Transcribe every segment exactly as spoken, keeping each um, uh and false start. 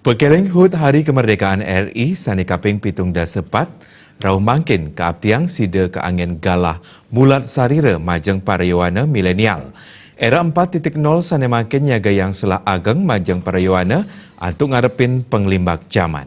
Pekeleng hut Hari Kemerdekaan R I sane kaping pitung dasa pat, rauh mangkin kaaptiang sida kaanggen galah mulat sarira majeng para yowana milenial. Era empat titik nol sane mangkin nyagayang selah ageng majeng para yowana antuk ngarepin panglimbak jaman.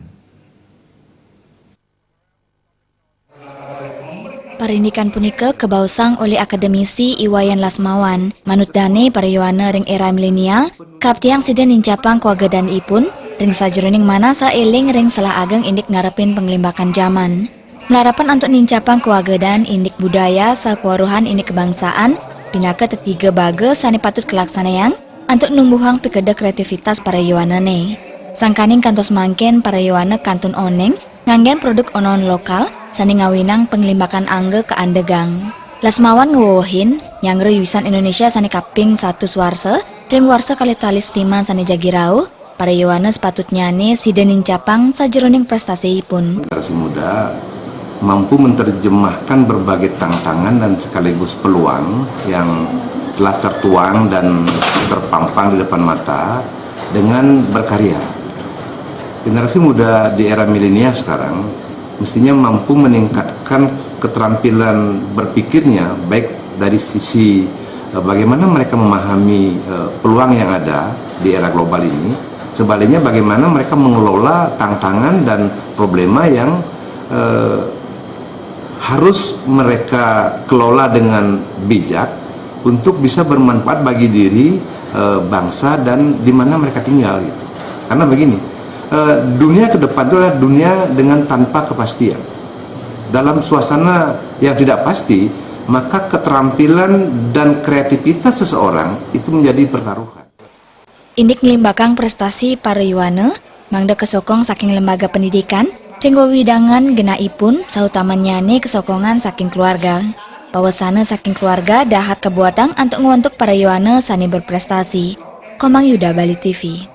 Parindikan punika kabaosang olih akademisi I Wayan Lasmawan. Manut dane para yowana ring era milenial, kaaptiang sida nincapang kawagedanipun ring sajeroning manah saeling ring selah ageng indik ngarepin panglimbakan jaman. Malarapan antuk nincapang kawagedan indik budaya saha kaweruhan indik kabangsaan, pinaka tetiga baga sane patut kalaksanayang antuk numbuhang pikeda kreativitas para yowanane. Sangkaning kantos mangkin para yowana kantun oneng nganggen produk onohan lokal sane ngawinang panglimbakan angga kaandegang. Lasmawan ngwewehin, nyanggra yuisan Indonesia sane kaping satus warsa, ring warsa kalih tali setiman sane jagi rauh, para yowana sapatutnyane sida nincapang sajeroning prestasiipun. Generasi muda mampu menerjemahkan berbagai tantangan dan sekaligus peluang yang telah tertuang dan terpampang di depan mata dengan berkarya. Generasi muda di era milenial sekarang mestinya mampu meningkatkan keterampilan berpikirnya, baik dari sisi, eh, bagaimana mereka memahami, eh, peluang yang ada di era global ini, sebaliknya bagaimana mereka mengelola tantangan dan problema yang, eh, harus mereka kelola dengan bijak untuk bisa bermanfaat bagi diri, eh, bangsa, dan di mana mereka tinggal gitu. Karena begini, eh, dunia ke depan itu adalah dunia dengan tanpa kepastian. Dalam suasana yang tidak pasti, maka keterampilan dan kreativitas seseorang itu menjadi pertaruhan. Indik nglimbakang prestasi para yowana, mangda kasokong saking lembaga pendidikan, ring wewidangan genahipun, sautamanyane kasokongan saking keluarga. Pawesana saking keluarga dahat kabuatang antuk ngwentuk para yowana sane berprestasi. Komang Yuda, Bali T V.